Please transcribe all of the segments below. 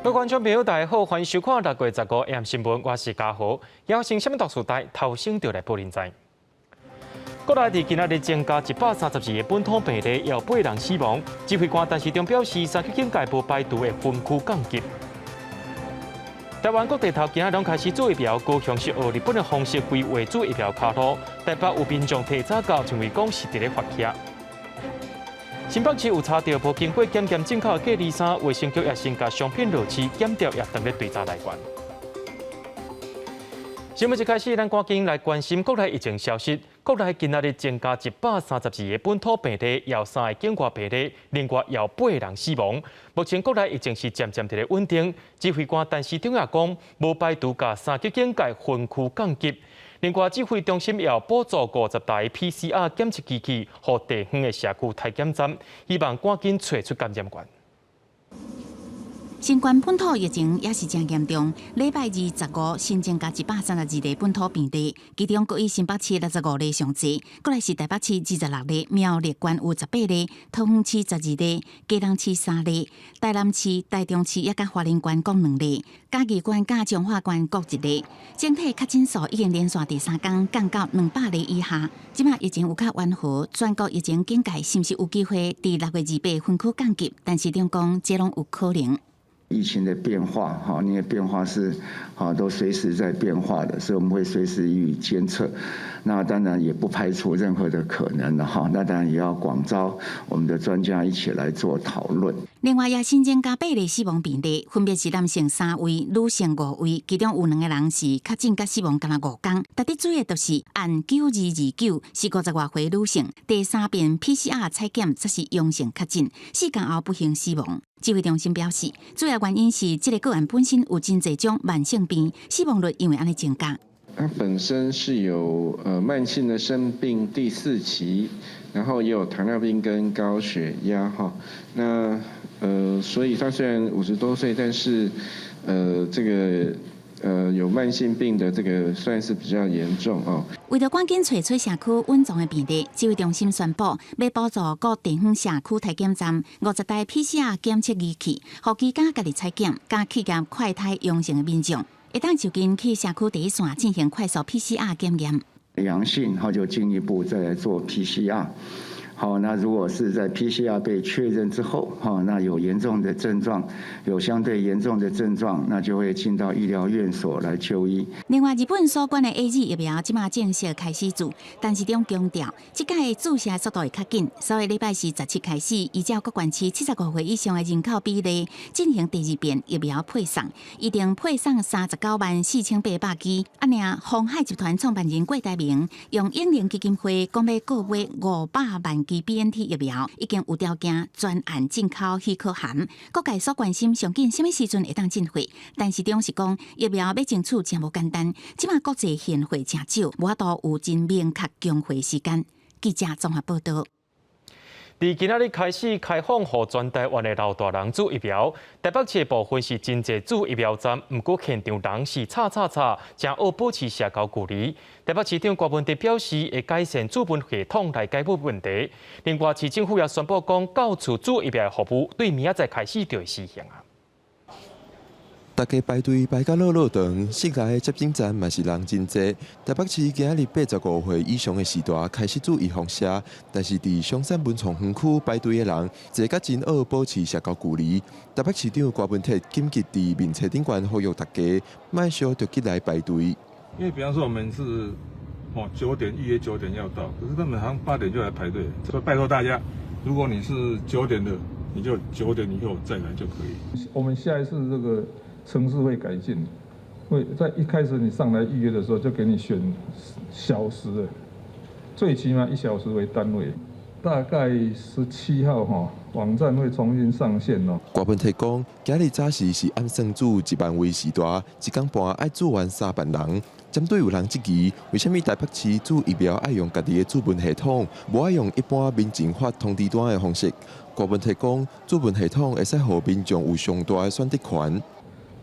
各位觀眾朋友，大家好，歡迎收看6月15 AM 新聞，我是嘉豪。邀請什麼特殊台頭先就來報恁知。國內佇今仔日增加132個本土病例，有八人死亡。指揮官陳時中表示，三級警戒無排除會分區降級。台灣各地頭今仔攏開始注疫苗，高雄是學日本的方式規劃注疫苗跤路，台北有民眾提早到，認為講是佇咧發起。新北市有查著無經過檢驗進口的隔離衫，衛生局也先共商品落市檢調，也當咧追查來源。新聞一開始，咱趕緊來關心國內疫情消息。國內今仔日增加132個本土病例，有三个境外病例，另外有八人死亡。目前國內疫情是漸漸佇咧穩定。指揮官陳時中也講，無排除共三級警戒分區降級。另外，指揮中心也有補助50台 PCR 檢測機器，予地方的社區篩檢站，希望趕緊揣出感染源。新冠本土疫情也是誠嚴重，禮拜二15新增加132例本土病例，其中閣以新北市65例上濟，過來是台北市26例，苗栗縣有18例，桃園市12例，基隆市三例，台南市、台中市也佮花蓮縣各2例，嘉義縣佮彰化縣各一例。整體確診數已經連續第三工降到200例以下。這馬疫情有較緩和，全國疫情警戒是毋是有機會佇6月28分區降級？陳時中講，這攏有可能。疫情的變化，哈，因為變化是，哈，都隨時在變化的，所以我們會隨時予以監測。那當然也不排除任何的可能的，哈。那當然也要廣召我們的專家一起來做討論。另外，也新增加八例死亡病例，分別是男性三位、女性五位，其中有兩個人是確診佮死亡干焦五工。值得注意的就是案9229是50外歲女性，第三遍 PCR 採檢則是陽性確診，4工後不幸死亡。指揮中心表示，主要原因是這个個案本身有真濟種慢性病，死亡率因為按呢增加。他本身是有慢性的腎病第四期，然後也有糖尿病跟高血壓哈。那所以他雖然50多歲，但是這個有慢性病的這個算是比較嚴重哦。為著趕緊揣出社區隱藏的病例，指揮中心宣布欲補助各地方社區篩檢站50台 PCR 檢測儀器，予居家家己採檢，佮企業快篩陽性的民眾，會當就近去社區第一線進行快速 PCR 檢驗。陽性，他就進一步再來做 PCR。好，那如果是在 PCR 被確認之後，哈，那有嚴重的症狀，有相對嚴重的症狀，那就會進到醫療院所來就醫。另外，日本所管的 AZ 疫苗這馬正式開始注，陳時中強調，這擺注射速度會較緊，所以禮拜四17開始，依照各縣市75歲以上的人口比例進行第二遍疫苗配送，預定配送39萬4800劑。啊，爾鴻海集團創辦人郭台銘用永齡基金會講欲購買500萬劑 BNT 疫苗，已經有條件專案進口許可函。各界所關心上緊啥物時陣會當進貨，陳時中是講疫苗欲爭取誠無簡單，這馬國際現貨誠少，無法度有真明確供貨時間。記者綜合報道。佇今仔日開始開放，予全台灣的老大人注疫苗。台北市的部分是真濟注疫苗站，毋過現場人是吵吵吵，誠愛保持社交距離。台北市長柯文哲表示，會改善注文系統來解決問題。另外，市政府也宣布講，到厝注疫苗的服務對明仔載開始就會實行啊。大家排隊排甲落落長，室內的接種站嘛是人真濟。台北市今仔日85歲以上的序大開始注預防射，但是佇松山文創園區排隊的人濟甲真愛保持社交距離。台北市長柯文哲緊急佇面冊頂懸呼籲大家，莫相著急來排隊。因為比方說我們是哦九點預約九點要到，可是他們好像8點就來排隊，所以拜託大家，如果你是九點的，你就九點以後再來就可以。我們下一次這個程式會改進，會在一開始你上來預約的時候就給你選小時的，最起碼1小時為單位。大概17號哈，網站會重新上線咯。郭文提講，今日早時是按算注1萬位序大，一工半愛注完3萬人。針對有人質疑，為啥物台北市注疫苗愛用家己的注文系統，無愛用一般民眾發通知單的方式？郭文提講，注文系統會使予民眾有上大的選擇權。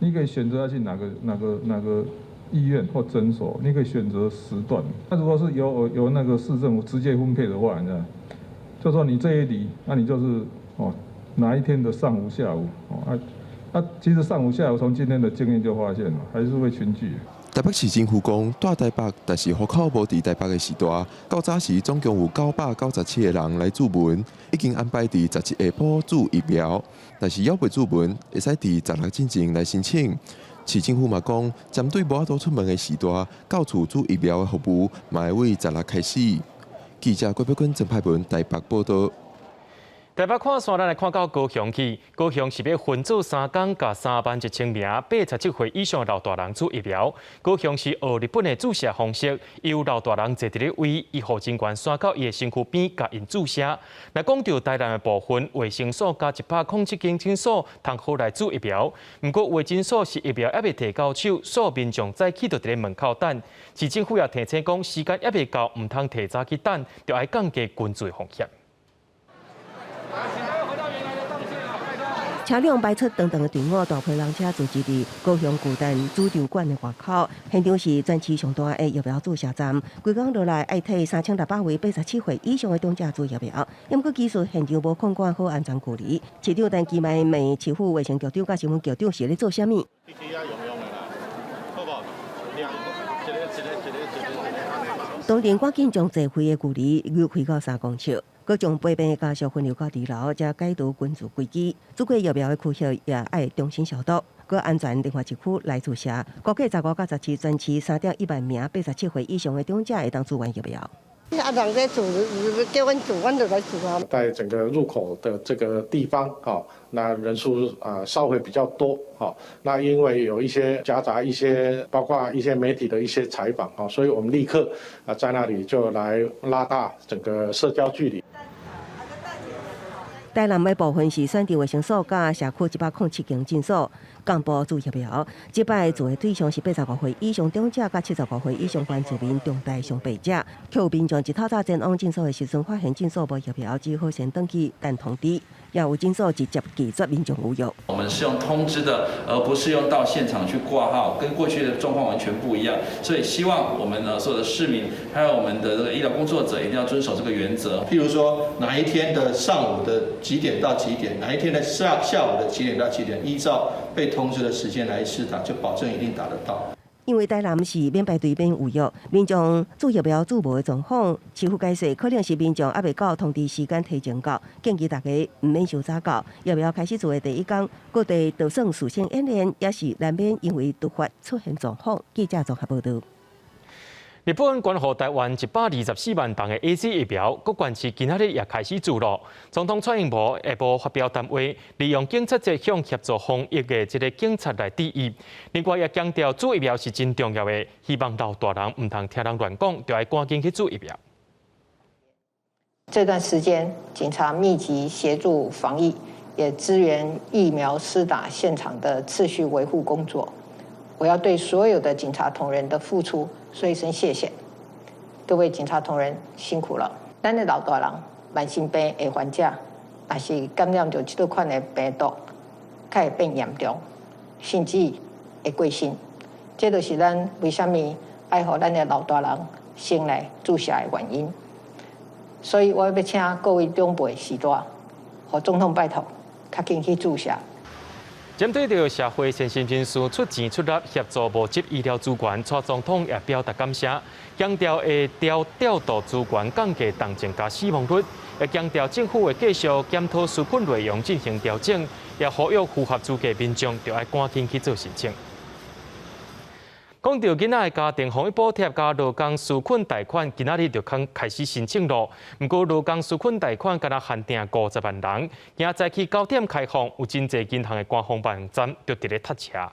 你可以選擇要去哪個醫院或診所，你可以選擇時段。那如果是由那個市政府直接分配的話，你知道，就說你這一里，那你就是哦哪一天的上午、下午哦啊，啊，其實上午下午從今天的經驗就發現，還是會群聚。台北市政府講，蹛台北，但是戶口無佇台北的時代，較早時總共有997個人來注文，已經安排佇17下晡注疫苗，但是猶未注文，會使佇16進前來申請。市政府嘛講，針對無法度出門的序大，到厝注疫苗的服務，嘛會為16開始。記者郭碧君、曾派文台北報道。台北看線，咱來看到高雄去。高雄是欲分做三工，共3萬1千名87歲以上老大人注疫苗。高雄是學日本的注射方式，由老大人坐佇咧位，醫護人員徙到伊的身軀邊，共𪜶注射。若講著台南的部分，衛生所佮107間診所通好來注疫苗。毋過有的診所是疫苗猶未提到手，所有民眾早起就佇咧門口等。市政府也提醒講，時間猶未到，毋通提早去等，著愛降低群聚風險。車輛排出長長的隊伍，大批人車聚集佇高雄巨蛋主場館的外口。現場是全市上大的疫苗注射站，規工落來愛替3600位87歲以上的長者注疫苗。毋過技術現場無控管好安全距離。市長陳其邁問市府衛生局長佮新聞局長是咧做啥物？當陣趕緊將座位的距離留開到3公尺。閣將陪病的家屬分流到二樓，才解除群聚危機。注過疫苗的區域也愛重新消毒，閣安全另外一區來注射。估計15佮17，全市3.1萬名87歲以上的長者會當注完疫苗。啊，人在注，叫阮注，阮就來注啊。在整個入口的這個地方，那人數啊稍微比較多，那因為有一些夾雜一些，包括一些媒體的一些採訪，所以我們立刻啊在那裡就來拉大整個社交距離。台南的部分是選佇衛生所佮社區107間診所共步注疫苗。這擺注的對象是85歲以上長者佮75歲以上原住民重大傷病者。卻有民眾一透早前往診所的時陣，發現診所無疫苗，只好先轉去等通知。也有診所直接拒絕民眾預約。我們是用通知的，而不是用到現場去掛號，跟過去的狀況完全不一樣。所以希望我們呢所有的市民，還有我們的這個醫療工作者，一定要遵守這個原則。譬如說，哪一天的上午的幾點到幾點，哪一天的下午的幾點到幾點，依照被通知的時間來施打，就保證一定打得到。因為台南是免排隊免預約，民眾注疫苗注無的狀況，市府解釋可能是民眾猶未到通知時間提前到，建議大家毋免傷早到。疫苗開始注的第一工，各地就算事先演練，也是難免因為突發出現狀況。記者綜合報導。日本捐予台灣124萬劑的 AZ 疫苗，各縣市今仔日也開始注咯。總統蔡英文下晡發表談話，利用警察節向協助防疫的這个警察來致意。另外也強調注疫苗是真重要的，希望老大人毋通聽人亂講，就愛趕緊去注疫苗。這段時間，警察密集協助防疫，也支援疫苗施打現場的秩序維護工作。我要對所有的警察同仁的付出說一聲謝謝，各位警察同仁辛苦了。咱的老大人慢性病的患者，若是感染著這款的病毒，較會變嚴重，甚至會過身。這就是咱為啥物愛予咱的老大人先來注射的原因。所以我欲請各位長輩序大，予總統拜託，較緊去注射。針對著社會善心人士出錢出力協助募集醫療資源，蔡總統也表達感謝，強調會調度資源降低重症佮死亡率，也強調政府會繼續檢討紓困內容進行調整，也呼籲符合資格民眾著愛趕緊去做申請。講到囡仔的家庭防疫補貼佮勞工紓困貸款，今仔日就通開始申請咯。毋過勞工紓困貸款敢若限定50萬人，今早起9點開放，有真濟銀行的官方網站就佇咧塞車。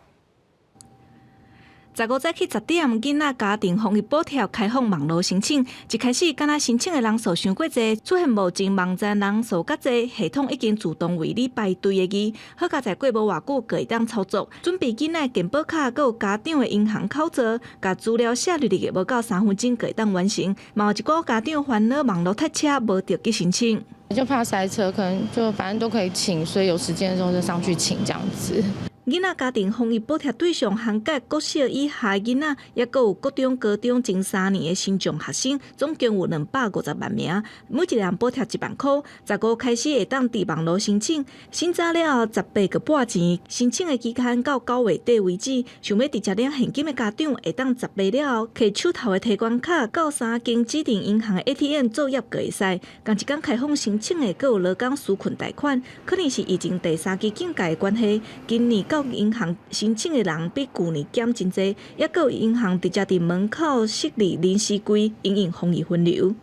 15早起10點，囡仔家庭防疫補貼開放網路申請。一開始，敢若申請的人數傷過濟，出現目前網站人數較濟，系統已經自動為你排隊的字。好佳哉過無偌久，就會當操作。準備囡仔健保卡，閣有家長的銀行口座，共資料寫入去，無夠3分鐘就會當完成。嘛有一寡家長煩惱網路塞車，無著去申請。就怕塞車，可能就反正都可以請，所以有時間的時候就上去請這樣子。囡仔家庭防疫補貼對象涵蓋國小以下囡仔，抑閣有國中、高中前3年的身障學生，總共有250萬名。每一人補貼1萬箍。15開始會當佇網路申請，審查了後18個半錢。申請的期間到9月底為止。想欲直接領現金的家長，會當十八了後，提手頭的提款卡到三間指定銀行的 ATM 作業就會使。仝一工開放申請的，閣有勞工紓困貸款，可能是疫情第三級警戒的關係，今年到銀行申請的人比舊年減真濟，抑閣有銀行直接佇門口設立臨時櫃，因應防疫分流。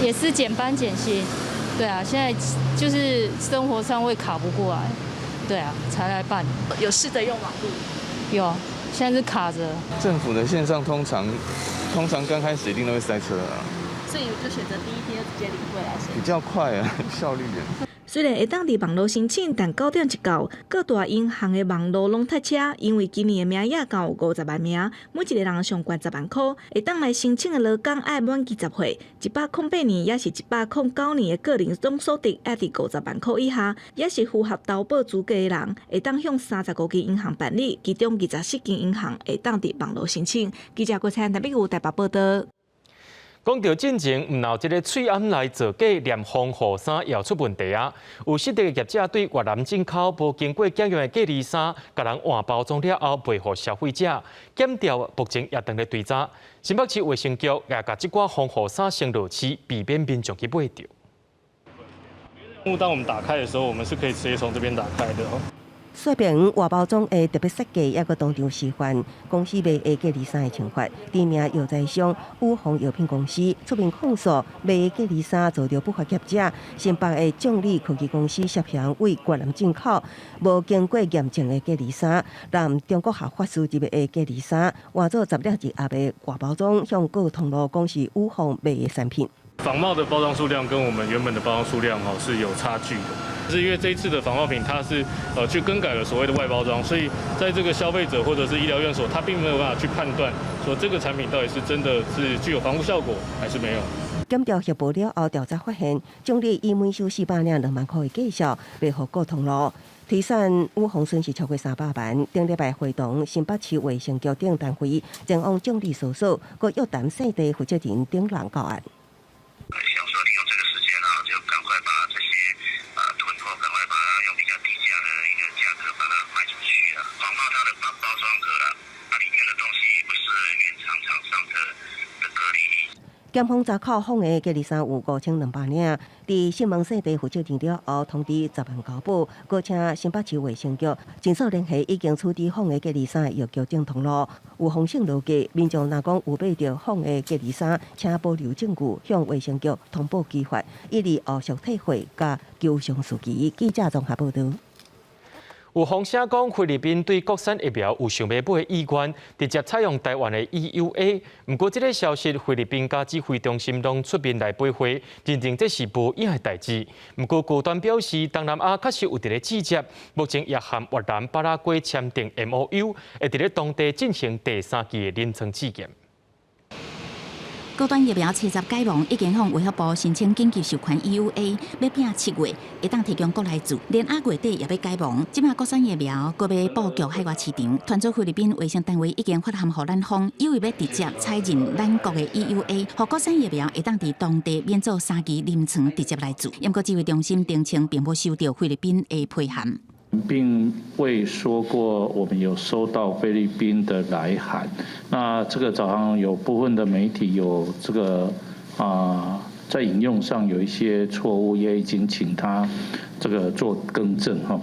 也是減班減薪，對啊，現在就是生活上會卡不過來，對啊，才來辦。有試著用網路？有，現在是卡著。政府的線上通常剛開始一定都會塞車啊，所以就選擇第一天就直接領過來。比較快啊，效率點。雖然會當佇網路申請，但9點一到，各大銀行的網路攏塞車，因為今年的名額共有50萬名，每一个人上懸10萬箍。會當來申請的勞工愛滿70歲，108年抑是109年的個人總所得愛佇50萬箍以下，抑是符合投保資格的人，會當向35間銀行辦理，其中24間銀行會當佇網路申請。記者郭彩台北有台北報道。講到進前，毋但這个喙罨內造假，連防護衫也出問題啊！有失德的業者對越南進口無經過檢驗的隔離衫，共人換包裝了後賣予消費者，檢調目前也正咧追查。新北市衛生局也共這寡防護衫先落市，避免民眾去買著。當我們打開的時候，我們是可以直接從這邊打開的哦。說明外包裝的特別設計，抑閣當場示範公司賣的隔離衫的穿法。知名藥材商宇宏藥品公司出面控訴賣隔離衫遭著不法業者。新北的眾力科技公司涉嫌對越南進口無經過驗證的隔離衫，讓中國合法輸入的隔離衫換做十粒一盒的外包裝，向各通路講是宇宏賣的產品。仿冒的包裝數量跟我們原本的包裝數量是有差距的，是因為這一次的仿冒品它是去更改了所謂的外包裝，所以在這個消費者或者是醫療院所，他並沒有辦法去判斷說這個產品到底是真的是具有防護效果還是沒有。檢調協報了後，調查發現，眾力以每收400領2萬箍的價數賣予各通路，推算宇宏損失超過300萬。頂禮拜會同新北市衛生局等單位前往眾力搜索，閣約談姓鄭負責人等人到案。想說利用這個時間啊，就趕快把這些囤貨，趕快把它用比較低價的一個價格把它賣出去啊。仿冒它的包裝盒啦，它裡面的東西不是原廠廠商的隔離衣。檢方查扣仿的隔離衫有5200領，佇訊問姓鄭負責人了後，通知10萬交保，閣請新北市衛生局盡速聯繫已經處置仿的隔離衫的藥局等通路。有風險落價，民眾若講有買著仿的隔離衫，請保留證據，向衛生局通報舉發，以利後續退貨佮求償事宜。記者綜合報導。有風聲講菲律賓對國產疫苗有想欲買的意願，直接採用台灣的 EUA。毋過這个消息，菲律賓佮指揮中心攏出面來駁回，認定這是無影的代誌。毋過高端表示，東南亞確實有佇咧注接，目前也和越南、巴拉圭簽訂 MOU，會佇咧當地進行第三期的臨床試驗。高端疫苗七十解盲，已經向衛福部申請緊急授權 EUA，欲拼7月會當提供國內注，連下月底也欲解盲。這馬國產疫苗閣欲布局海外市場，傳出菲律賓衛生單位已經發函予咱方，有意欲直接採認咱國的 EUA，予國產疫苗會當佇當地免做三期臨床直接來注。毋過指揮中心澄清，並無收到菲律賓的批函。並未說過我們有收到菲律賓的來函。那這個早上有部分的媒體有這個在引用上有一些錯誤，也已經請他這個做更正哈。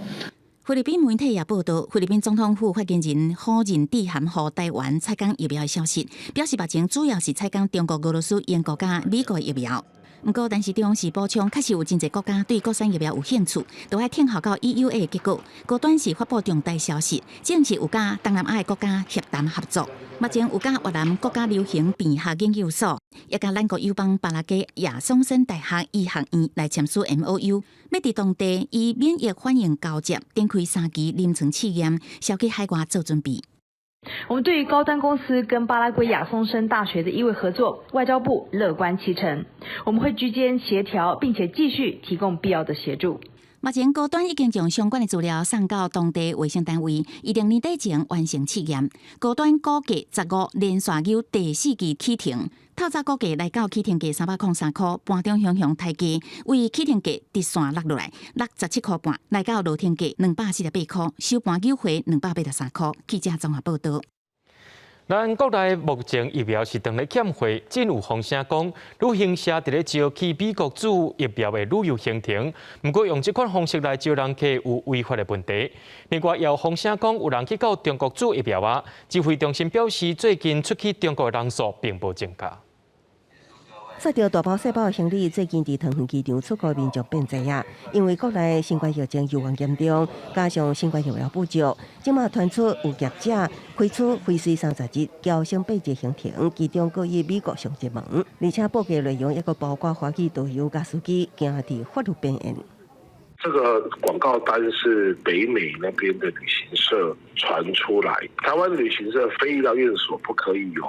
菲律賓媒體也報道，菲律賓總統府發言人否認致函予台灣採購疫苗的消息，表示目前主要是採購中國、俄羅斯、英國佮美國疫苗。毋過，陳時中是補充，確實有真濟國家對國產疫苗有興趣，都愛等候到 EUA 的結果。高端是發布重大消息，證實有佮東南亞的國家協談合作。目前有佮越南國家流行病學研究所，也佮咱國友邦巴拉圭亞松森大學醫學院來簽署 MOU，欲佇當地以免疫反應交接，展開三期臨床試驗，銷去海外做準備。我們對於高端公司跟巴拉圭亞松森大學的醫衛合作，外交部樂觀其成。我們會居間協調，並且繼續提供必要的協助。目前高端已經將相關的資料送到當地衛生單位，預定年底前完成試驗。高端估計15連續有第四季起停，透早估計來到起停價303塊，盤中雄雄抬價，為起停價直線落落來，67塊半，來到落停價248塊，收盤扭回283塊。記者綜合報道。咱國內目前疫苗是當咧欠貨，真有風聲講，旅行社佇咧招去美國注疫苗的旅遊行程，毋過用這款方式來招人客有違法的問題。另外，也有風聲講有人去到中國注疫苗啊，指揮中心表示，最近出去中國的人數並無增加。說著大包細包的行李，最近佇桃園機場出國民眾變濟啊！因為國內新冠疫情猶原嚴重，加上新冠疫苗不足，這馬傳出有業者開出輝瑞30日嬌生八日行程，其中閣以美國上熱門，而且報價內容抑閣包括華語導遊佮司機，驚佇法律邊緣。這個廣告單是北美那邊的旅行社傳出來，台灣的旅行社非醫療院所不可以有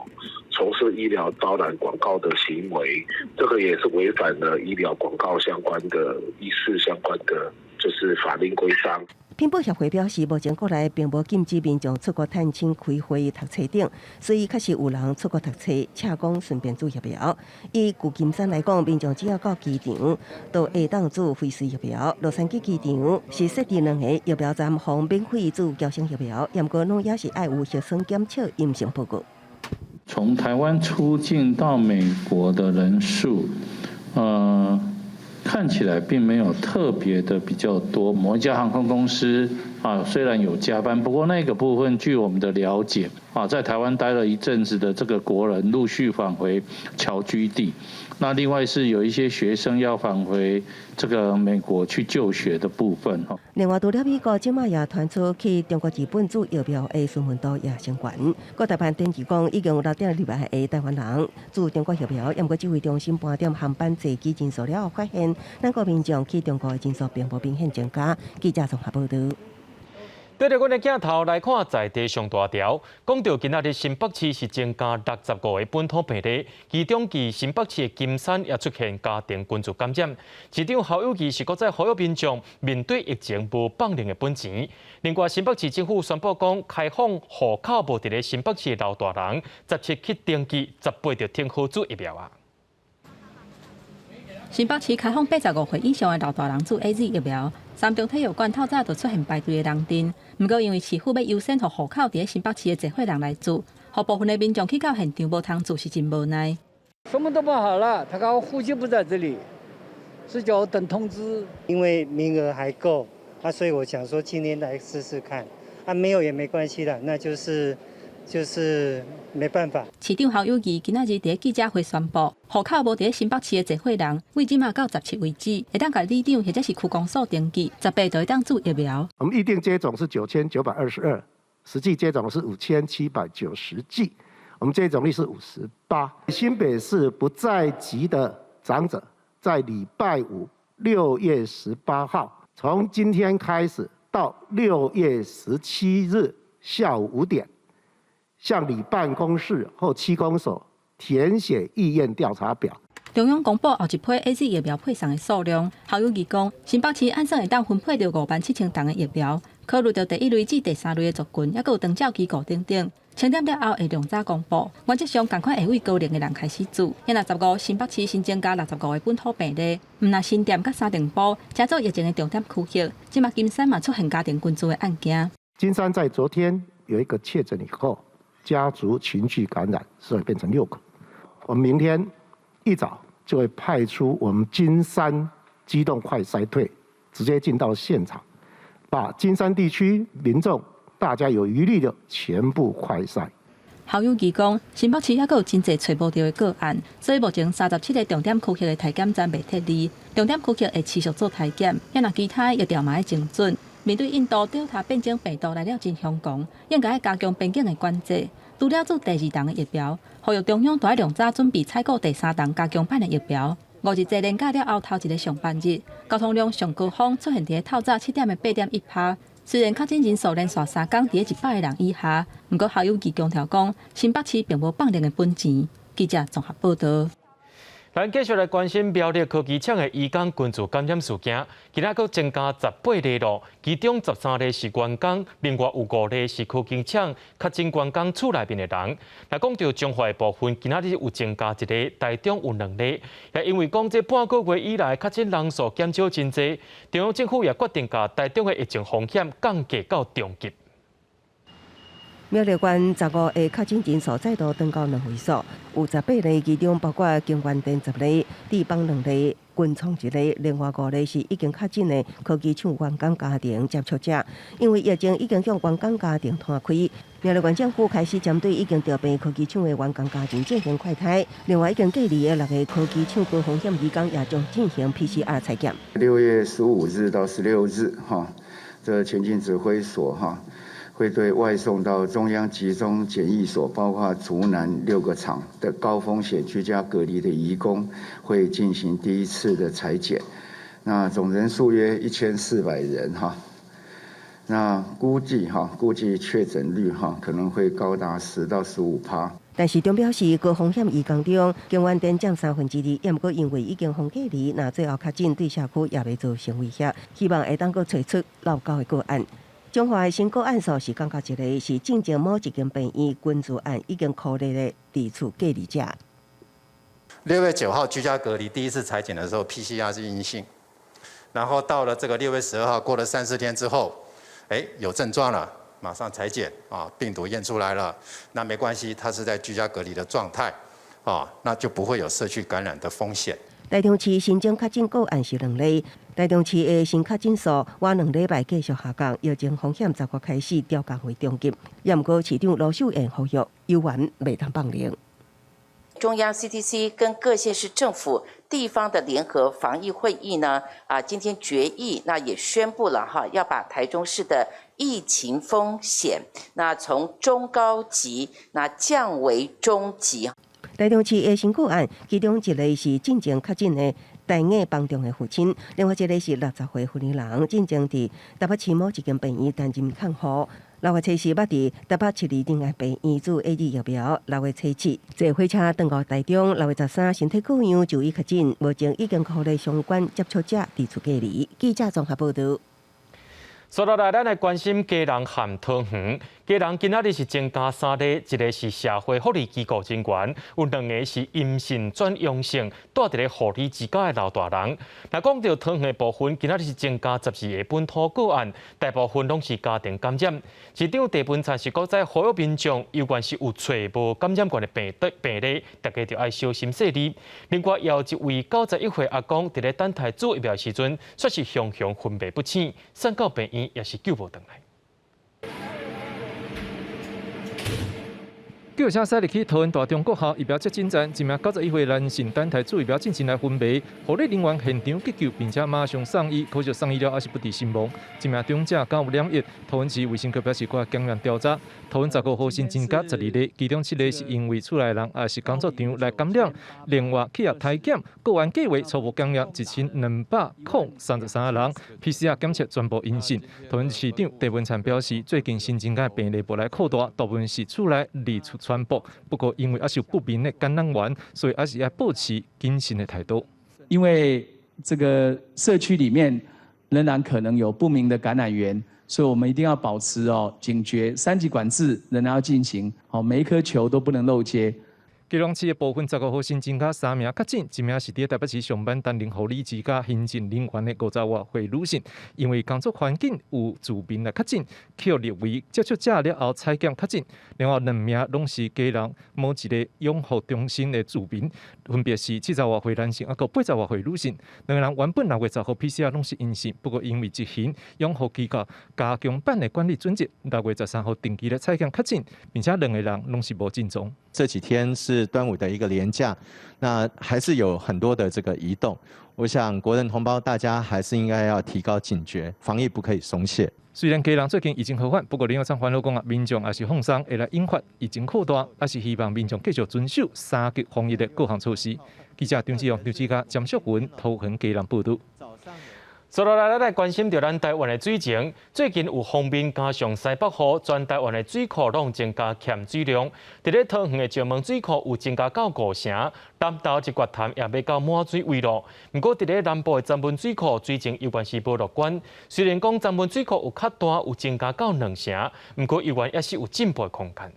從事醫療導覽廣告的行為，這個也是違反了醫療廣告相關的醫事相關的就是法令規章。品保協會表示，目前國內並無禁止民眾出國探親、開會、讀冊等，所以確實有人出國讀冊，且講順便注疫苗。以舊金山來講，民眾只要到機場，就會當注輝瑞疫苗。洛杉磯機場是設置兩個疫苗站，予免費注嬌生疫苗，毋過攏也是愛有核酸檢測陰性報告。從台灣出境到美國的人數，看起來並沒有特別的比較多。某一家航空公司啊，雖然有加班，不過那個部分據我們的了解啊，在台灣待了一陣子的這個國人陸續返回僑居地。那另外是有一些學生要返回這個美國去就學的部分。另外，除了美國，這馬也傳出去中國日本注疫苗的詢問度也升懸。國台辦登記講，已經有6.2萬个台灣人注中國疫苗，毋過指揮中心盤點航班座機人數了後，發現咱國民眾去中國的人數並無明顯增加。記者綜合報道。對著阮的鏡頭來看，在地上大條，講著今仔日新北市是增加65個本土病例，其中佇新北市的金山也出現家庭群聚感染。市長侯友宜是閣再呼籲民眾面對疫情無放任的本錢。另外，新北市政府宣布講，開放戶口無佇咧新北市的老大人，17去登記，18就停好注疫苗啊。新北市開放85歲以上的老大人注 AZ 疫苗，三重體育館透早就出現排隊的人陣。毋過因為市府欲優先予戶口佇咧新北市的濟歲人來注，予部分的民眾去到現場無通注是真無奈。什麼都辦好了，他講戶籍不在這裡，是叫我等通知。因為名額還夠，啊，所以我想說今天來試試看，啊，沒有也沒關係啦，那就是沒辦法。市長侯友宜今仔日佇記者會宣布，戶口無佇咧新北市的濟歲人，對這馬到17為止，會當共里長或者是區公所登記，18就會當注疫苗。我們預定接種是9922，實際接種是5790劑，我們接種率是58。新北市不在籍的長者，在禮拜五6月18號，從今天開始到6月17日下午5點。向里辦公室或區公所填寫意願調查表。中央公布後一批 AZ 疫苗配送的數量，侯友宜講，新北市按算會當分配著5萬7千筒的疫苗，考慮著第一類至第三類的族群，抑閣有長照機構等等。清點了後會量早公布，原則上仝款會對高齡的人開始注。現在15新北市新增加65個本土病例，毋但新店佮三重埔，成做疫情的重點區域。這馬金山嘛出現家庭群聚的案件。金山在昨天有一個確診以後，家族群聚感染，所以變成6個。我們明天一早就會派出我們金山機動快篩隊，直接進到現場，把金山地區民眾大家有疑慮的全部快篩。侯友宜講，新北市猶閣有真濟揣無著的個案，所以目前37個重點區域的篩檢站袂撤離，重點區域會持續做篩檢，抑若其他疫調嘛愛精準。面對印度 Delta 變種病毒來了真兇狂，應該加強邊境的管制。除了注第二筒的疫苗，呼籲中央都愛量早準備採購第三筒加強版的疫苗。五日濟連假了後頭一个上班日，交通量上高峰出現佇透早7點的8.1趴。雖然確診人數連續3工佇100个人以下，毋過侯友宜強調講，新北市並無放任的本錢。記者綜合報道。咱繼續來關心苗栗科技廠的移工群聚感染事件，今仔閣增加18例咯，其中13例是員工，另外有5例是科技廠確診員工厝內面的人。若講著彰化的部分，今仔日有增加一例，台中有兩例。也因為講這半個月以來確診人數減少真濟，中央政府也決定共台中的疫情風險降低到中級。苗栗縣15個確診人數再度增到兩位數，有18例，其中包括京元電10例、智邦兩例、群創一例，另外五例是已經確診的科技廠員工家庭接觸者。因為疫情已經向員工家庭攤開，苗栗縣政府開始針對已經得病科技廠的員工家庭進行快篩，另外已經隔離的六个科技廠高風險移工也將進行 PCR 採檢。6月15日到16日，哈，這前進指揮所，哈，會對外送到中央集中檢疫所，包括竹南六個廠的高風險居家隔離的移工，會進行第一次的採檢。那總人數約1400人哈。那估計哈，估計確診率哈可能會高達10到15趴。但市長表示，高風險移工中，京元電佔2/3，也毋過因為已經封隔離，若最後確診對社區也袂造成威脅，希望會當閣揣出漏九的個案。彰化的新個案數是降到一个，是進前某一間病院群聚案已經確認的佇厝隔離者。 6月9號居家隔離第一次採檢的時候，PCR 是陰性，然後到了這個6月12號，過了三四天之後，哎，有症狀了，馬上採檢啊，病毒驗出來了，那沒關係，他是在居家隔離的狀態，啊，那就不會有社區感染的風險。台中市新增確診個案是兩例，台中市的新確診數倚2禮拜繼續下降，疫情風險十月開始調降為中級。也毋過市長盧秀燕呼籲，猶原袂當放任。中央 CDC 跟各縣市政府地方的聯合防疫會議呢，啊，今天決議，那也宣布了哈，要把台中市的疫情風險，那從中高級，那降為中級。台中市的新個案，其中一个是進前確診的大雅幫中的父親，另外一个是60歲婦年人，進前佇台北市某一間病院擔任看護。6月初四捌佇台北市立仁愛病院注 AZ 疫苗。6月初七坐火車轉到台中，6月13身體各樣就醫確診，目前已經確認相關接觸者佇厝隔離。記者綜合報導。紲落來，咱來關心基隆和桃園。基隆今仔日是增加三例，一个是社會福利機構人員，有兩个是陰性轉陽性，蹛佇咧護理之家的老大人。若講著桃園的部分，今仔日是增加12个本土個案，大部分攏是家庭感染。市長鄭文燦是閣再呼籲民眾，猶原是有揣無感染源的病的病例，大家著愛小心細膩。另外，有一位91歲阿公佇咧等待注疫苗時陣，煞是雄雄昏迷不醒，送到病院也是救無轉來。救護車駛入去桃園大中國校疫苗接種站，一名91歲男性等待注疫苗進前來昏迷，護理人員現場急救，並且馬上送醫，可惜送醫了猶是不治身亡。這名長者敢有染疫，桃園市衛生局表示閣檢驗調查。桃園15號新增加12例，其中7例是因為厝內人抑是工作場來感染，另外去予篩檢，個案計劃初步檢驗1233人，PCR 檢測全部陰性。桃園市長鄭文燦表示，最近新增加的病例無來擴大，大部分是厝內二次傳播。不過，因為猶是有不明的感染源，所以猶是愛保持謹慎的態度。因為這個社區裡面仍然可能有不明的感染源，所以我們一定要保持哦警覺，三級管制仍然要進行，好，每一顆球都不能漏接。基隆市的部分15號新增加三名確診，一名是佇台北市上班擔任護理之家行政人員的50外歲女性，因為工作環境有住民來確診，去列為接觸者了後採檢確診。另外兩名攏是基隆某一個養護中心的住民，分別是70外歲男性，抑閣80外歲女性。兩個人原本6月10號 PCR 攏是陰性，不過因為執行養護機構加強版的管理準則，6月13號定期來採檢確診，並且兩個人攏是無症狀。這幾天是端午的一個連假，那還是有很多的這個移動。我想國人同胞大家還是應該要提高警覺，防疫不可以鬆懈。雖然基隆最近疫情好轉，不過林右昌煩惱講啊，民眾也是放鬆，會來引發疫情擴大，猶是希望民眾繼續遵守三級防疫的各項措施。記者張志勇、劉志嘉、詹淑文，桃園基隆報導。接落來，咱來關心著咱台灣的水情。最近有鋒面加上西北雨，全台灣的水庫攏增加欠水量。佇咧桃園的石門水庫有增加到五成，南投一月潭也欲到滿水位咯。毋過佇咧南部的曾文水庫水情猶原是無樂觀。雖然講曾文水庫有較大，有增加到兩成，毋過猶原猶是有進步的空間。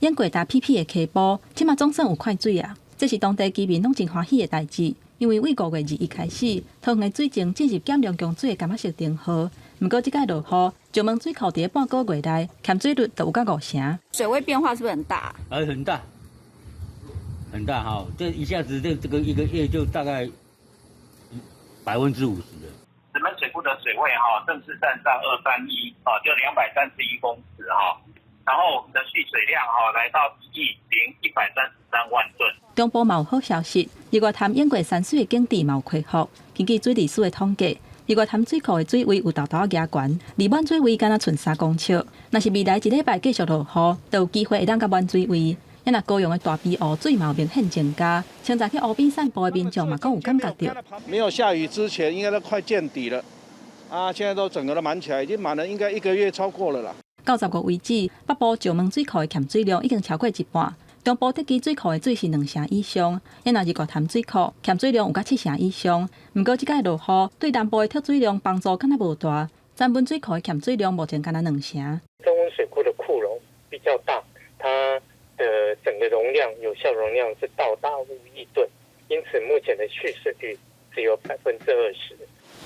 淹過焦敝敝的溪埔，這馬總算有快水矣！這是當地居民攏真歡喜的代誌。因為對5月21開始，桃園的水情進入減量供水的柑仔色燈號。毋過這擺落雨，石門水庫佇咧半個月內欠水率就有到五成。水位變化是不是很大？很大，很大哈！這一下子這個一個月就大概50%了。石門水庫的水位哈，正式站上231啊，就231公尺哈。然後我們的蓄水量哈，來到1億0133萬噸。中部嘛有好消息，日月潭淹過山水的景致嘛有恢復。根據水利署的統計，日月潭水庫的水位有沓沓仔加懸，離滿水位敢若賰3公尺。若是未來一禮拜繼續落雨，就有機會會當到滿水位。啊若高雄的大埤湖水嘛有明顯增加，清早去湖邊散步的民眾嘛閣有感覺著。沒有下雨之前，應該都快見底了。啊，現在都整個都滿起來，已經滿了，應該一個月超過了啦。到15為止，北部石門水庫的欠水量已經超過一半，中部竹崎水庫的水是兩成以上，啊若日月潭水庫欠水量有到七成以上。毋過這擺落雨對南部的蓄水量幫助敢若無大，曾文水庫的欠水量目前敢若兩成。曾文水庫的庫容比較大，它的整個容量有效容量是到達5億噸，因此目前的蓄水率只有20%。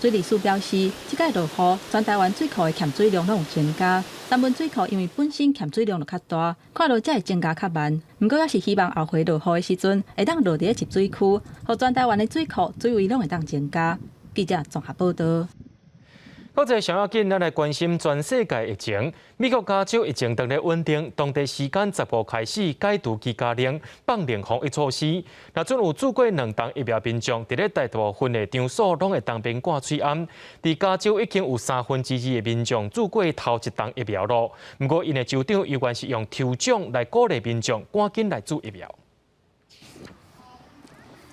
水利署表示，這擺落雨，全台灣水庫的欠水量攏有增加。曾文水庫因為本身欠水量就較大，看落才會增加較慢。毋過猶是希望後回落雨的時陣，會當落佇咧集水區，予全台灣的水庫水位攏會當增加。記者綜合報導。國際上要緊，咱來關心全世界疫情。美國加州疫情當咧穩定，當地時間十五開始解除居家令、放零防疫措施。若準有注過兩劑疫苗民眾，佇咧大部分的場所攏會當免掛喙罨。佇加州已經有二三的民眾注過頭一劑疫苗囉。毋過，𪜶的州長猶原是用抽獎來鼓勵民眾趕緊來注疫苗。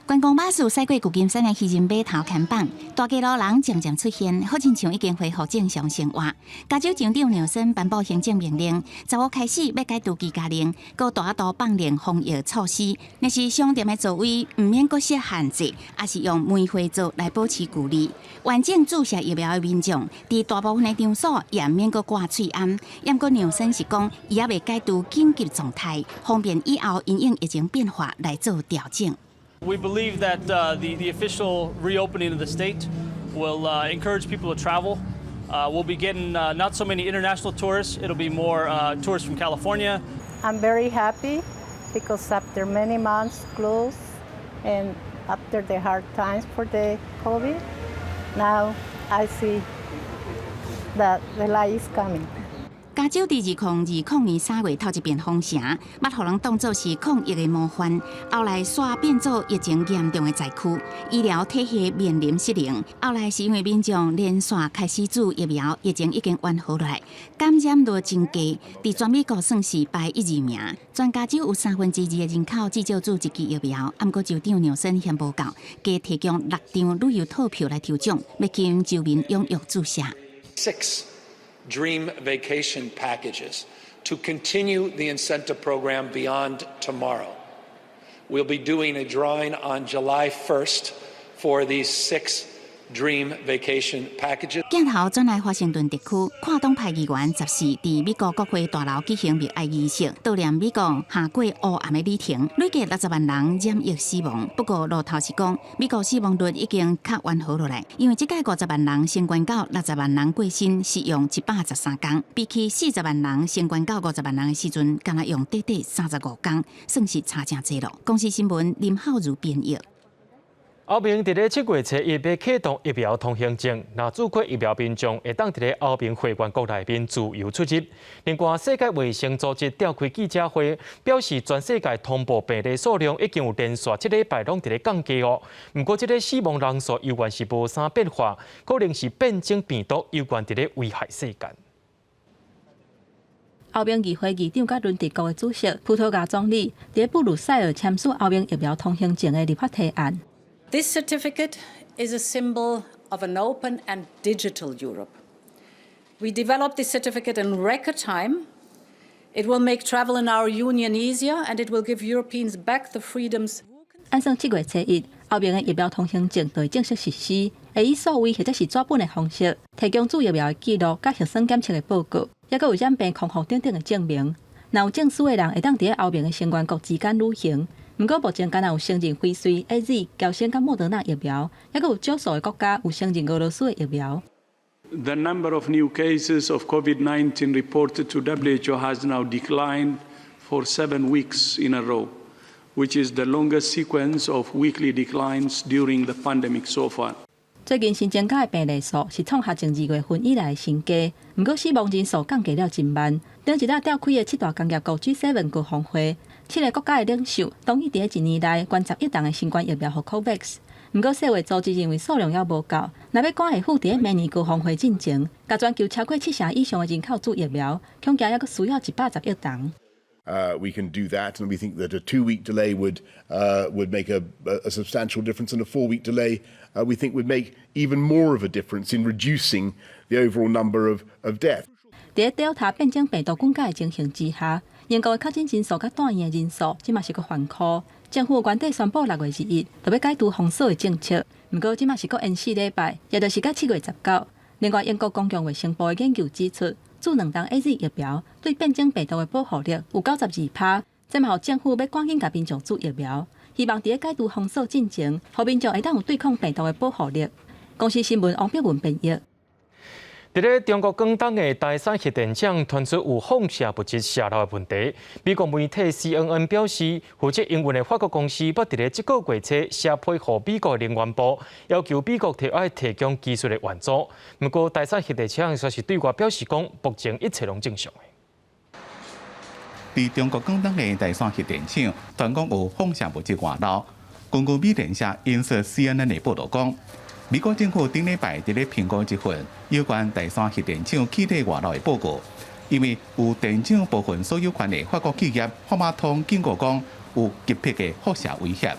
觀光巴士駛過舊金山的漁人碼頭牽放，大街路人漸漸出現，好親像已經恢復正常生活。加州州長紐森頒布行政命令，十五開始欲解除居家令，閣大幅度放寬防疫措施。若是商店的座位毋免閣設限制，抑是用梅花座來保持距離。完整注射疫苗的民眾，佇大部分的場所也免閣掛喙罨。毋過紐森是講，伊猶未解除緊急狀態，方便以後因應疫情變化來做調整。 We believe that the official reopening of the state will encourage people to travel. We'll be getting not so many international tourists. It'll be more tourists from California. I'm very happy because after many months closed and after the hard times for the COVID, now I see that the light is coming. 加州佇2020年3月頭一遍封城，捌予人當作是抗疫的模範，後來煞變做疫情嚴重的災區，醫療體系面臨失靈。後來是因為民眾連續開始注疫苗，疫情已經緩和落來，感染率真低，佇全美國算是排一二名。全加州有二三的人口至少注一劑疫苗，毋過州長紐森嫌無夠，加提供六張旅遊套票來抽獎，欲吸引州民踴躍注射。 Six dream vacation packages to continue the incentive program beyond tomorrow. We'll be doing a drawing on July 1st for these six dream vacation packages. 鏡頭轉來華盛頓特區，跨黨派議員14佇美國國會大樓舉行默哀儀式，悼念美國下過烏暗的旅程，累計60萬人染疫死亡。不過路透是講，美國死亡率已經較緩和落來，因為這擺50萬人新冠到60萬人過身是用113天，比起40萬人新冠到50萬人的時陣，敢若用短短35天，算是差誠濟囉。公視新聞林浩如編譯。歐盟佇咧7月初一欲啟動疫苗通行證，若注過疫苗民眾會當佇咧歐盟會員國內面自由出入。另外，世界衛生組織召開記者會，表示全世界通報病例數量已經有連續7禮拜攏佇咧降低哦。毋過，這个死亡人數猶原是無啥變化，可能是變種病毒猶原佇咧危害世界。歐盟議會議長佮輪值國的主席葡萄牙總理佇布魯塞爾簽署歐盟疫苗通行證的立法提案。 This certificate is a symbol of an open and digital Europe. We developed this certificate in record time. It will make travel in our union easier and it will give Europeans back the freedoms. 按算7月初1，歐盟的疫苗通行證就會正式實施，會以數位或者是紙本的方式提供注疫苗的記錄、佮核酸檢測的報告，抑閣有染病康復等等的證明。若有證書的人，會當佇咧歐盟的成員國之間旅行。毋過目前敢若有承認輝瑞、AZ、嬌生佮莫德納疫苗，抑閣有少數的國家有承認俄羅斯的疫苗。 The number of new cases of COVID-19 reported to WHO has now declined for 7 weeks in a row, which is the longest sequence of weekly declines during the pandemic so far. 最近新增加的病例數是創下自2月份以來的新低，毋過死亡人數降低了真慢。頂一日召開的七大工業國 G7 高峰會，七个國家的領袖同意佇咧一年內捐10億劑的新冠疫苗予 COVAX。毋過世衛組織認為數量猶無夠，若欲趕會赴佇咧明年高峰會進前，共全球超過七成以上的人口注疫苗，恐驚猶閣需要110億劑。 We can do that, and we think that a 2-week delay would make a substantial difference, and a 4-week delay we think would make even more of a difference in reducing the overall number of deaths. 佇咧 Delta 變種病毒滾價的情形之下，英國的確診人數佮住院的人數，這嘛是閣翻箍。政府原底宣布6月21，就欲解除封鎖的政策，毋過這嘛是閣延4禮拜，也就是到7月19。另外，英國公共衛生部的研究指出，注兩劑 AZ 疫苗對變種病毒的保護力有92%，這嘛予政府欲趕緊共民眾注疫苗，希望佇咧解除封鎖進前，予民眾會當有對抗病毒的保護力。公視新聞王碧文編譯。佇咧中國廣東的台山核電廠傳出有放射物質洩漏的問題，美國媒體 CNN 表示，負責營運的法國公司欲佇咧這個月初寫批予美國能源部，要求美國提愛提供技術的援助。毋過台山核電廠卻是對外表示講，目前一切攏正常。佇中國廣東的台山核電廠傳講有放射物質外漏，根據美聯社引述 CNN 的報導講，美國政府頂禮拜佇咧評估一份有關台山核電廠氣體外漏的報告，因為有電廠部分所有權的法國企業法馬通警告講有急迫的輻射威脅。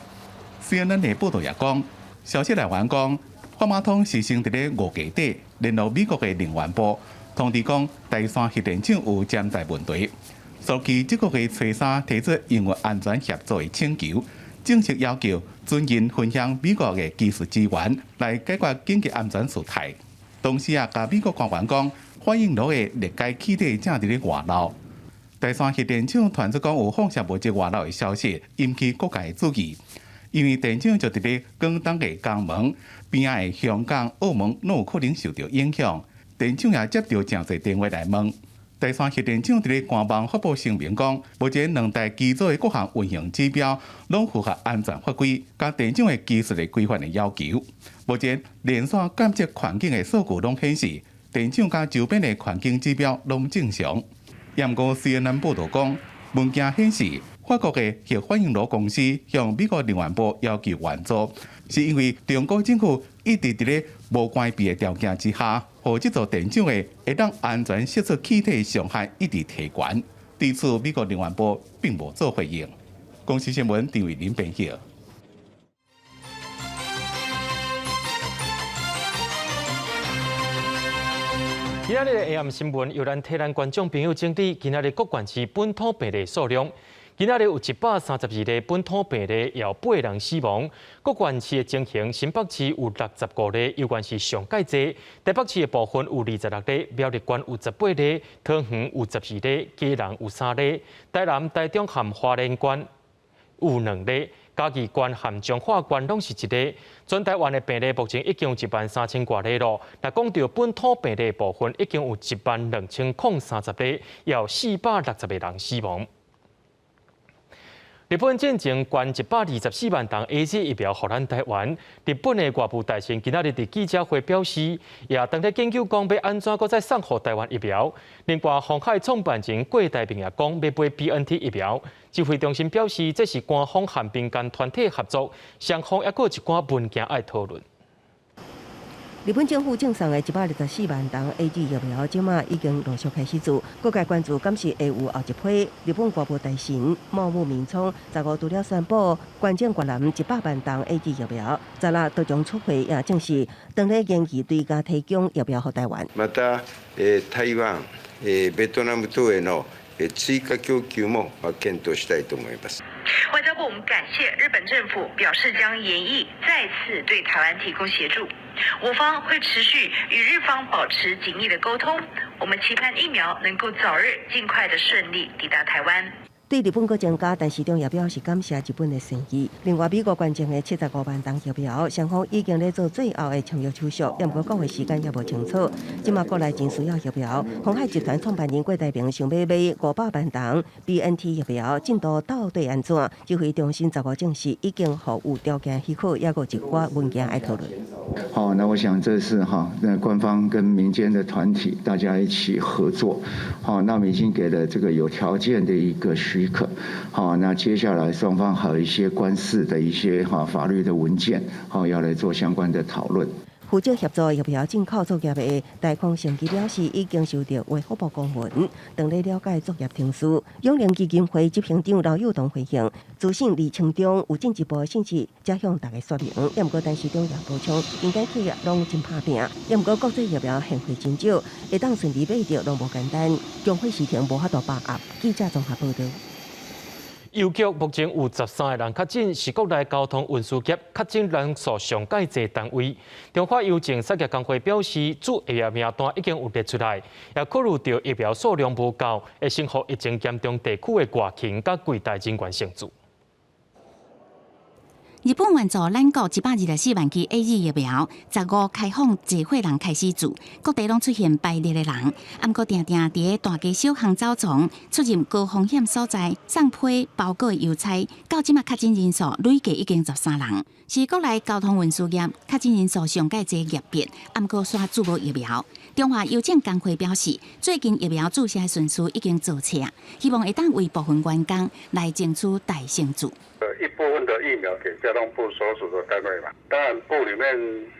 CNN 的報導也講，消息來源講，法馬通是先佇咧5月底聯絡美國的能源部，通知講台山核電廠有潛在問題。所以這個月初三提出營運安全協助的請求。正式要求尊嚴分享美國的技術資源來解決緊急安全事態。同時啊，共美國官員講，反應爐的裂解氣體正佇咧外漏。台山核電廠傳出講有放射物質外漏的消息，引起各界的注意。因為電廠就佇咧廣東的江門邊仔的香港、澳門，攏有可能受著影響。電廠也接著誠濟電話來問。台山核電廠佇咧官網發布聲明講，目前兩台機組的各項運行指標攏符合安全法規，佮電廠的技術的規範的要求。目前連線監測環境的數據攏顯示，電廠佮周邊的環境指標攏正常。毋過 CNN 報導講，文件顯示，法國的核反應爐公司向美國能源部要求援助，是因為中國政府一直佇咧無關閉的條件之下，予這座電廠的會當安全釋出氣體上限一直提懸。對此，美國能源部並無做回應。公視新聞陳慧琳編譯。今仔日的 AM 新聞由咱替咱觀眾朋友整理今仔日各縣市本土病例數量。今仔日有132例本土病例，有8人死亡。各縣市的情形，新北市有65例，猶原是上蓋濟；台北市的部分有26例，苗栗縣有18例，桃園有12例，基隆有3例，台南、台中和花蓮縣有2例，嘉義縣和彰化縣攏是1例。全台灣的病例目前已經有1萬3千外例囉。若講到本土病例部分，已經有1萬2030例，有460個人死亡。日本進前捐124萬劑 AZ 疫苗予咱台灣。日本的外務大臣今仔日佇記者會表示，也當咧研究講欲按怎閣再送予台灣疫苗。另外，鴻海創辦人郭台銘也講欲買 BNT 疫苗。指揮中心表示，這是官方和民間團體合作，雙方猶閣有一寡文件愛討論。日本政府贈送的124萬筒 AZ 疫苗，這馬已經陸續開始注。各界關注，敢是會有後一批？日本外務大臣茂木敏充15除了宣布捐贈越南100萬筒 AZ 疫苗，16都將出會也證實，當咧研議追加提供疫苗予台灣。また、台灣、ベトナム等への追加供給も検討したいと思います。外交部，我們感謝日本政府表示將研議再次對台灣提供協助，我方會持續與日方保持緊密的溝通，我們期盼疫苗能夠早日盡快的順利抵達台灣。對日本閣增加，陳時中也表示感謝日本的善意。另外，美國捐贈的75萬筒疫苗，雙方已經咧做最後的簽約手續，毋過到貨時間猶無清楚。這馬國內真需要疫苗，鴻海集團創辦人郭台銘想欲買500萬筒 BNT 疫苗，進度到底按怎？指揮中心15證實已經予有條件許可，猶閣一寡文件愛討論。好，那我想這是哈，那官方跟民間的團體大家一起合作，好，那我們已經給了這個有條件的一個許可，好，那接下來雙方還有一些官司的一些哈法律的文件，好，要來做相關的討論。負責協助疫苗進口作業的台康生技表示，已經收到衛福部公文，正咧了解作業程序。永齡基金會執行長劉幼彤回應，資訊歷程中有進一步信息，才向大家說明。猶毋過陳時中也補充，民間企業攏真拍拚，猶毋過國際疫苗現貨真少，會當順利買著攏無簡單，供貨時程無法度把握。記者綜合報導。郵局目前有13個人確診，是國內交通運輸業確診人數上蓋濟單位。中華郵政產業工會表示，注疫苗名單已經有列出來，也考慮著疫苗數量無夠，會先予疫情嚴重地區的外勤佮櫃台人員先注。日本援助咱國124萬劑 AZ 疫苗，15開放濟歲人開始注，各地攏出現排列的人。毋過定定佇咧大街小巷走傱，出入高風險所在，送批包裹的郵差，到這馬確診人數累計已經13人，是國內交通運輸業確診人數上蓋濟業別。毋過煞注無疫苗。中華郵政工會表示，最近疫苗注射的順序已經做冊，希望會當為部分員工來爭取代先注。一部分的疫苗給交通部所屬的單位嘛，當然部裡面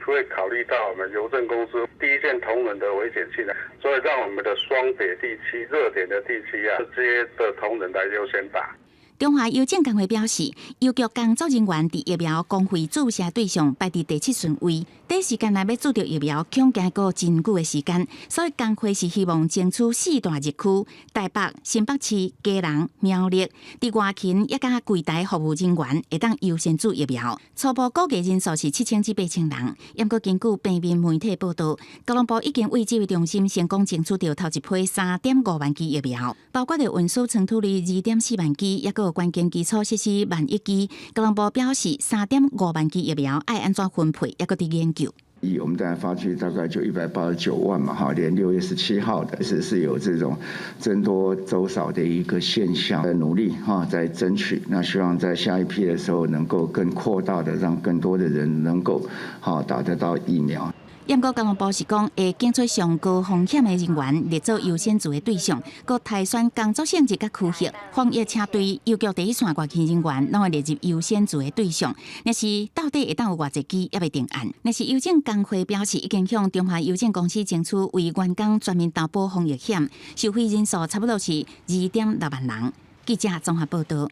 會考慮到我們郵政公司第一線同仁的危險性，所以讓我們的雙北地區熱點的地區啊，這些的同仁來優先打。中華郵政工會表示，郵局工作人員佇疫苗公費注射對象排佇第七順位，短時間內欲注著疫苗，恐驚閣真久的時間，所以工會是希望爭取四大熱區：台北、新北市、基隆、苗栗，佇外勤抑佮櫃台服務人員會當優先注疫苗。初步估計人數是7000至8000人。毋過根據平面媒體報導，交通部已經為指揮中心成功爭取著頭一批3.5萬劑疫苗，包括著運輸倉儲裡2.4萬劑，抑閣關鍵基礎設施1.1萬劑。交通部表示，3.5萬劑疫苗愛按怎分配，抑閣佇研究。以我們大概發去大概就189萬嘛，哈，連6月17號的是有這種僧多粥少的一個現象，在努力哈，在爭取，那希望在下一批的時候能夠更擴大的，讓更多的人能夠哈打得到疫苗。毋過交通部是講，會揀出上高風險的人員列做優先注的對象，閣篩選工作性質佮區域，防疫車隊、郵局第一線外勤人員，攏會列入優先注的對象。若是到底會當有偌濟劑，猶未定案。若是郵政工會表示，已經向中華郵政公司爭取為員工全面投保防疫險，受惠人數差不多是2.6萬人。記者綜合報導。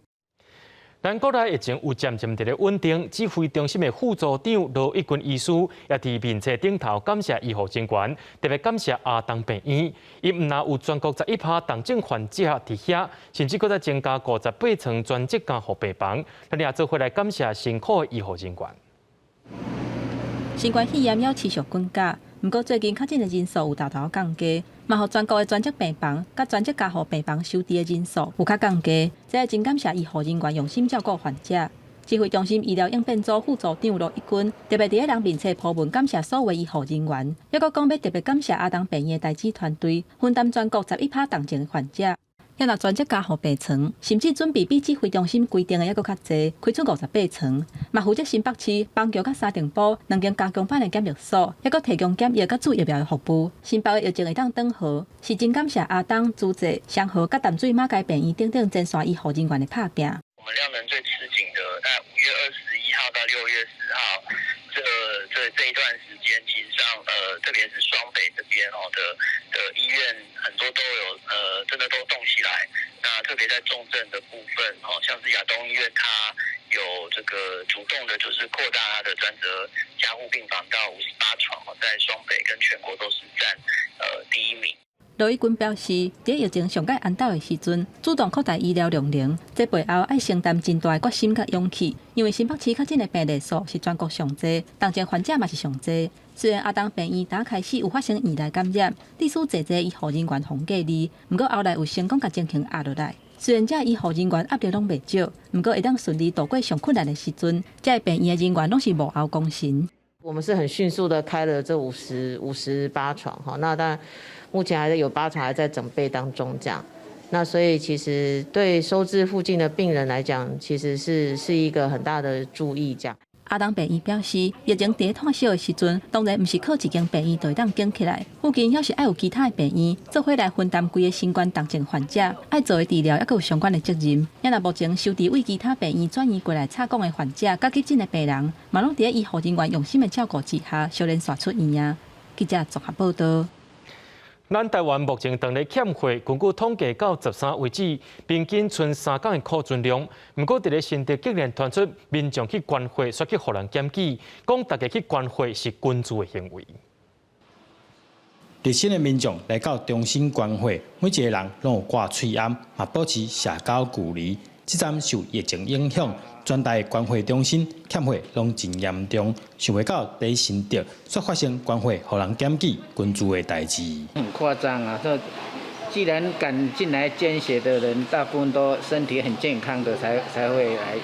咱國內疫情有漸漸佇咧穩定，指揮中心的副組長羅一鈞醫師也佇面冊頂頭感謝醫護人員，特別感謝亞東病院。伊毋但有全國11%重症患者佇遐，甚至閣再增加58床專職加護病房。咱也做伙來感謝辛苦的醫護人員。新冠肺炎猶持續滾價，毋過最近確診的人數有沓沓降低，嘛予全國的專職病房佮專職加護病房收治的人數有較降低。這真感謝醫護人員用心照顧患者。指揮中心醫療應變組副組長羅一鈞特別佇咧人面冊 po 文感謝所有醫護人員，抑閣講欲特別感謝亞東病院的代志團隊，分擔全國11%重症的患者。遐若專職加護病床，甚至準備比指揮中心規定的猶閣較濟，開出58床，嘛負責新北市板橋佮三重埔兩間加強版的檢疫所，抑閣提供檢疫佮注疫苗的服務。新北的疫情會當轉好，是真感謝亞東、諸濟、雙和佮淡水馬偕病院等等前線醫護人員的拍拚。我們量能最吃緊的，在5月21號到6月4號，這一段時間，其實上。特別是雙北這邊哦的醫院，很多都有真的都動起來。那特別在重症的部分，哦，像是亞東醫院，它有這個主動的，就是擴大它的專責加護病房到58床，在雙北跟全國都是佔第一名。羅一鈞表示，佇疫情上蓋絚斗的時陣，主動擴大醫療量能，這背後愛承擔真大的決心佮勇氣。因為新北市確診的病例數是全國上濟，重症患者嘛是上濟。雖然阿東病院剛開始有發生院內感染，致使濟濟醫護人員予隔離，毋過後來有成功共情形壓落來。雖然遮醫護人員壓力攏袂少，毋過會當順利度過上困難的時陣，遮病院的人員攏是無後功臣。我們是很迅速的開了這58床哈，那當然目前還是有8床還在準備當中，這樣，那所以其實對收治附近的病人來講，其實是一個很大的助益，這樣。阿東病院表示，疫情佇湠小的時陣，當然毋是靠一間病院就會當頂起來，附近猶是愛有其他的病院做伙來分擔規个新冠重症患者愛做的治療，猶閣有相關的責任。也若目前收治位其他病院轉移過來插管的患者，佮急診的病人，嘛攏佇醫護人員用心的照顧之下，相連紲出院啊。記者綜合報道。咱台灣目前當咧欠貨，根據統計到13為止，平均賰3工的庫存量。毋過佇咧新竹竟然傳出民眾去捐血，煞去予人檢舉，講大家去捐血是群聚的行為。熱心的民眾來到中心捐血，每一个人攏有掛喙罨，嘛保持社交距離。這陣受疫情影響，全台捐血中心欠血攏真嚴重，想袂到佇新竹煞發生捐血予人檢舉群聚的代誌。很誇張啊！這既然敢進來捐血的人，大部分都身體很健康的才會來。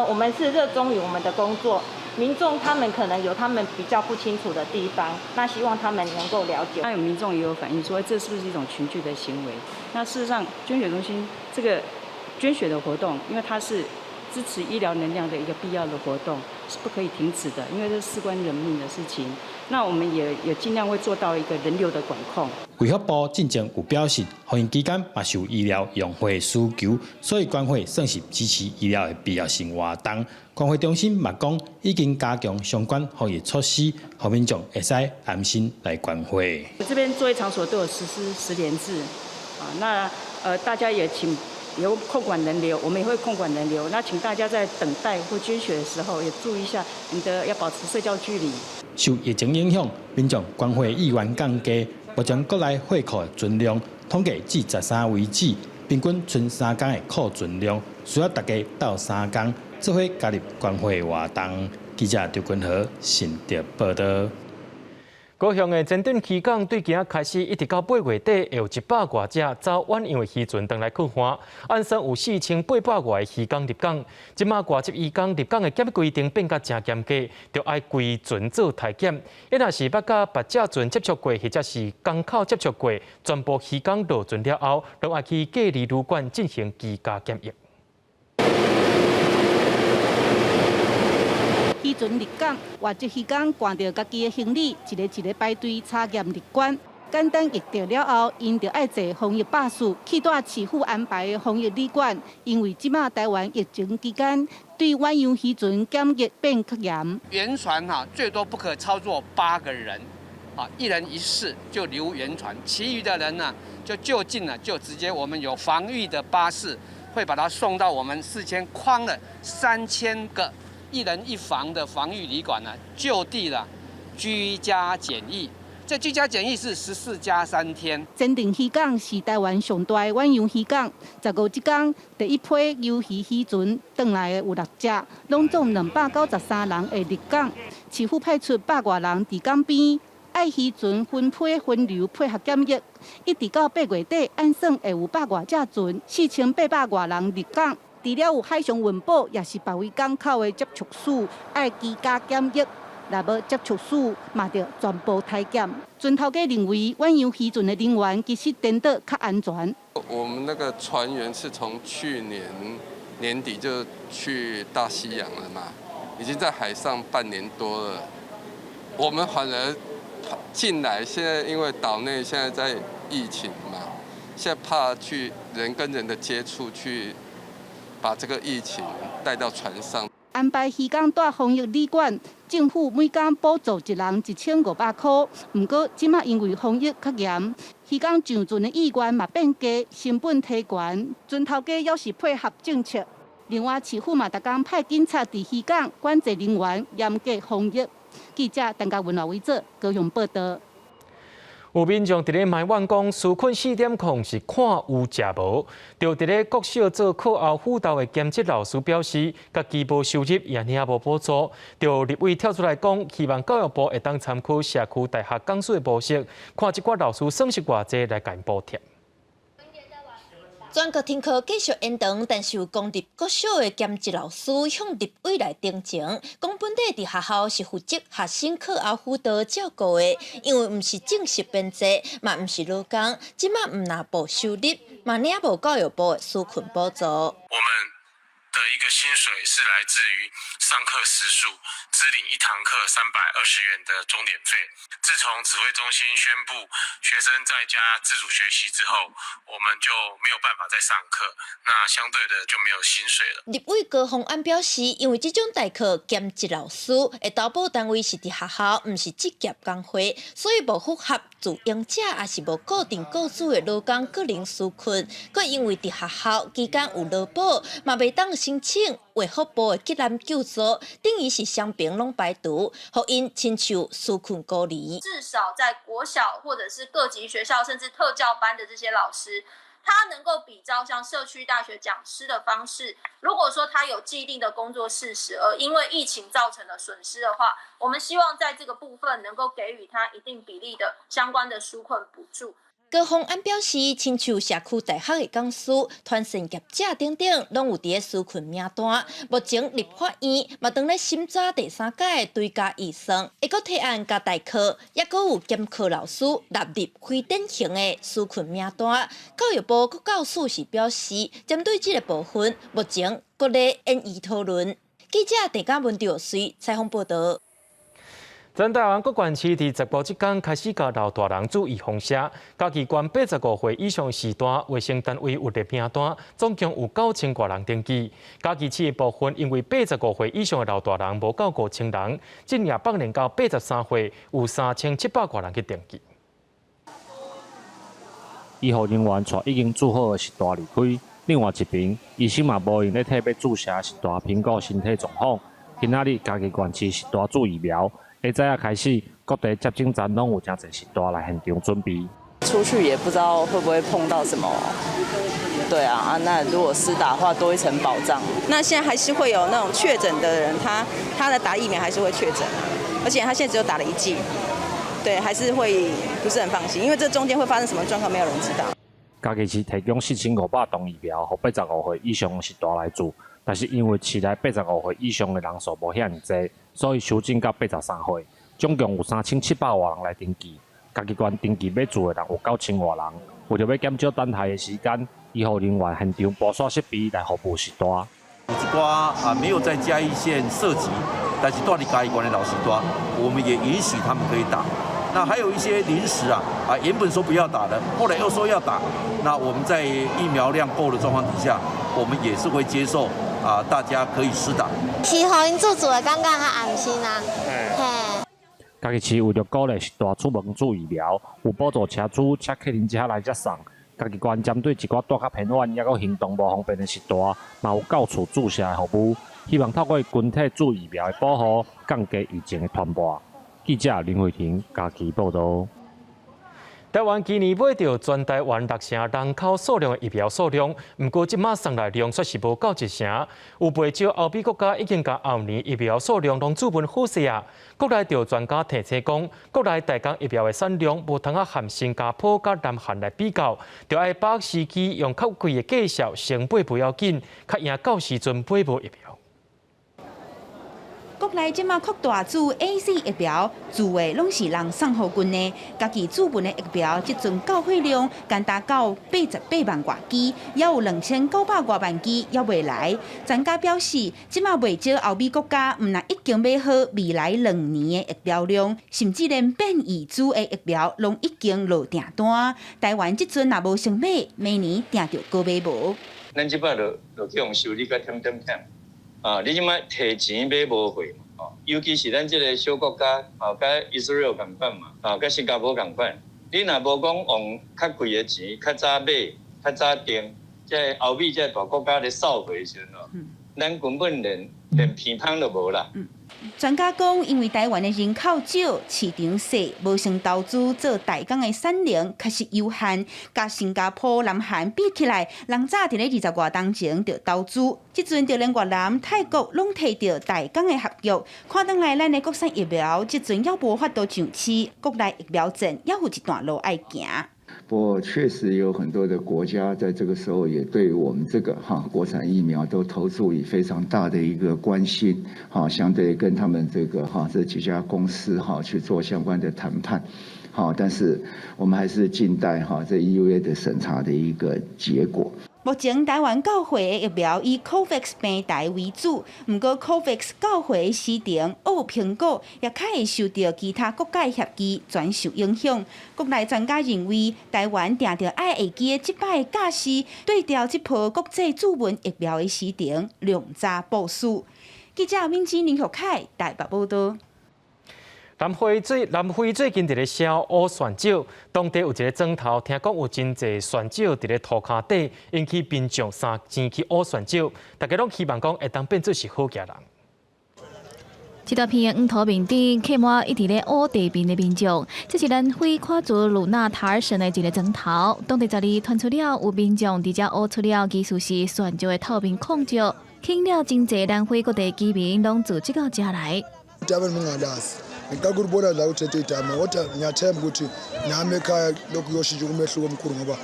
我們是熱衷於我們的工作，民眾他們可能有他們比較不清楚的地方，那希望他們能夠了解。那有民眾也有反映說，這是不是一種群聚的行為？那事實上，捐血中心這個捐血的活動，因為它是支持醫療能量的一個必要的活動，是不可以停止的，因為這是事關人命的事情。那我們也盡量會做到一個人流的管控。衛福部進前有表示，防疫期間嘛是有醫療用血需求，所以捐血算是支持醫療的必要性活動。捐血中心嘛講，已經加強相關防疫措施，予民眾會使安心來捐血。這邊作業場所都有實施實聯制，啊，那大家也請有控管人流，我們也會控管人流。那請大家在等待或捐血的時候，也注意一下，你的要保持社交距離。受疫情影響，民眾捐血意願降低，目前國內血庫存量統計至13為止，平均賰3工的庫存量，需要大家鬥3工，做伙加入捐血活動。記者張君和新竹報道。高雄的前鎮漁港對今仔開始，一直到8月底，會有100外隻走遠洋的漁船轉來靠岸，按算有4800外个漁工入港。這馬外籍漁工入港的檢疫規定變甲誠嚴格，著愛規船做篩檢。伊若是捌佮別隻船接觸過，或者是港口接觸過，全部漁工落船了後，攏愛去隔離旅館進行居家檢疫。漁船入港，外籍漁工掛著家己的行李，一个一个排隊查驗入關。簡單疫調了後，𪜶就愛坐防疫巴士去蹛市府安排的防疫旅館。因為這馬台灣疫情期間，對遠洋漁船檢疫變較嚴。原船哈最多不可超過8個人，啊，一人一室就留原船，其餘的人呢就就近了，就直接我們有防疫的巴士會把它送到我們事先框了3000個。一人一房的防疫旅館呢，就地了居家檢疫。這居家檢疫是14加3天。前鎮漁港是台灣上大的遠洋漁港，15這工第一批魷魚漁船轉來的有六隻，攏總293人會入港。市府派出100外人佇港邊，愛漁船分批分流配合檢疫，一直到8月底，按算會有100外隻船，4800外人入港。除了有海上運保，也是別位港口的接觸史，愛居家檢疫，若無接觸史，嘛著全部篩檢。船頭家認為，遠洋漁船的人員其實顛倒較安全。我們那個船員是從去年年底就去大西洋了嘛，已經在海上半年多了。我們反而進來，現在因為島內現在在疫情嘛，現在怕去人跟人的接觸去。把這個疫情帶到船上。安排漁工蹛防疫旅館，政府每工補助一人1500箍。毋過，這馬因為防疫較嚴，漁工上船的意願嘛變低，成本提懸，船頭家猶是配合政策。另外，市府嘛逐工派警察佇漁港管制人員，嚴格防疫。記者陳嘉文、羅偉哲高雄報道。有民眾佇咧埋怨講，紓困4.0是看有食無。就佇咧國小做課後輔導的兼職老師表示，家己無收入，也領無補助。就立委跳出來講，希望教育部會當參考社區大學講師的模式，看這寡老師損失偌濟來共𪜶補貼。全國停課繼續延長，但是有公立國小的兼職老師向立委來陳情，講本底佇學校是負責學生課後輔導照顧的，因為毋是正式編制，嘛毋是勞工，這馬毋但無收入，嘛領無教育部的紓困補助。我們的一個薪水是來自於上課時數，支領一堂課320元的鐘點費。自從指揮中心宣布學生在家自主學習之後，我們就沒有辦法再上課，那相對的就沒有薪水了。立委高虹安表示，因為這種代課兼職老師的投保單位是佇學校，毋是職業工會，所以無符合自營者，抑是無固定雇主的勞工個人紓困。閣因為佇學校期間有勞保，嘛袂當申請衛福部的急難救助，等於是雙邊攏排除，予𪜶親像紓困孤兒。至少在國小或者是各級學校，甚至特教班的這些老師，他能夠比照像社區大學講師的方式，如果說他有既定的工作事實，而因為疫情造成的損失的話，我們希望在這個部分能夠給予他一定比例的相關的紓困補助。高虹安表示，親像社區大學的講師、團膳業者等等，攏有佇咧紓困名單。目前立法院嘛當咧審查第三階的追加預算，會閣提案共代課，抑閣有兼課老師納入非典型的紓困名單。教育部國教署是表示，針對這個部分，目前閣咧研議討論。記者鄭嘉文、趙穗採訪報道。全台灣各縣市佇15這工開始共老大人注預防射，嘉義縣85歲以上序大衛生單位有列名單，總共有9000外人登記。嘉義市的部分因為85歲以上的老大人無夠5000人，這也放連到83歲有3700外人去登記。醫護人員帶已經注好的序大離開，另外一邊醫生嘛無閒咧替欲注射序大評估身體狀況。今仔日嘉義縣市序大注疫苗。下早仔開始，各地接種站攏有誠濟序大來現場準備。出去也不知道會不會碰到什麼，對啊，那如果施打的話，多一層保障。那現在還是會有那種確診的人，他的打疫苗還是會確診，而且他現在只有打了一劑，對，還是會不是很放心，因為這中間會發生什麼狀況，沒有人知道。嘉義市提供4500劑疫苗，予85歲以上的序大來注，但是因為市內85歲以上的人數無遐爾濟，所以修正到83歲，總共有3700外人來登記。嘉義縣登記欲注的人有9000外人，為著欲減少等待的時間，醫護人員現場部署設備來服務序大。有一寡啊沒有在嘉義縣設籍，但是蹛佇嘉義縣的老序大，我們也允許他們可以打。那還有一些臨時啊，原本說不要打的，後來又說要打。那我們在疫苗量夠的狀況底下，我們也是會接受啊，大家可以施打。是予𪜶注注的感覺較安心啊。嘿。嘉義市為著鼓勵序大出門注疫苗，有補助車主車客人車來接送。嘉義縣針對一寡蹛較偏遠，抑閣行動無方便的序大，嘛有到厝注射的服務，希望透過群體注疫苗的保護，降低疫情的傳播。記者林慧婷嘉義報道。台灣今年買著全台灣六成人口數量的疫苗數量，毋過這馬送來量卻是無夠一成。有袂少歐美國家已經共後年疫苗數量攏注文好勢啊。國內著專家提醒講，國內代工疫苗的產量無通啊和新加坡佮南韓來比較，著愛把握時機，用較貴的價數先買無要緊，較贏到時陣買無疫苗。國內這馬擴大注 AZ 疫苗，注的攏是人送予阮的，家己注文的疫苗，這陣到貨量干焦到88萬外支，猶有2900外萬支猶未來。專家表示，這馬袂少歐美國家，毋但已經買好未來2年的疫苗量，甚至連變異株的疫苗攏已經落訂單。台灣這陣若無先買，明年定著閣買無。咱這擺就就去予修理甲忝忝忝。啊，你這擺提錢買無貨嘛？哦，尤其是咱這个小國家，啊，佮以色列仝款嘛，啊，佮新加坡仝款，你若無講用較貴的錢，較早買，較早訂，這个歐美這个大國家咧掃貨的時陣哦，咱根本連鼻芳都無啦。專家講，因為台灣的人口少，市場細，無先投資做代工的產能確實有限。佮新加坡、南韓比起來，人早佇咧20外冬前就投資，這陣就連越南、泰國攏提著代工的合約。看轉來，咱的國產疫苗這陣猶無法度上市，國內疫苗戰猶有一段路愛行。不過確實有很多的國家在這個時候也對我們這個哈國產疫苗都投注以非常大的一個關心，哈，相對跟他們這個哈這幾家公司哈去做相關的談判，好，但是我們還是靜待哈這 EUA 的審查的一個結果。目前台灣到貨的疫苗以 COVAX 平台為主，毋過 COVAX 到貨的時程有評估，也較會受著其他國家協議轉受影響。國內專家認為，台灣定著愛會記得這擺的架勢，對調這波國際注文疫苗的時程，量早部署。記者敏芝林學凱台北報導。南非最近佇咧燒烏旋石，當地有一个莊頭，聽講有真濟旋石佇咧塗跤底，引起民眾三錢去挖旋石，大家攏希望講會當變做是好額人。這大片的黃土面頂，客滿一直咧挖地面的民眾，這是南非夸祖魯納塔爾省的一个莊頭，當地十二傳出了有民眾佇遮挖出了疑似是旋石的透明礦石，吸引了真濟南非各地居民攏組織到遮來。 Ngiqala ukulibona la uthethe idama, kodwa ngiyathemba ukuthi nami ekhaya lokhu kuyoshintsha umehluko omkhulu ngoba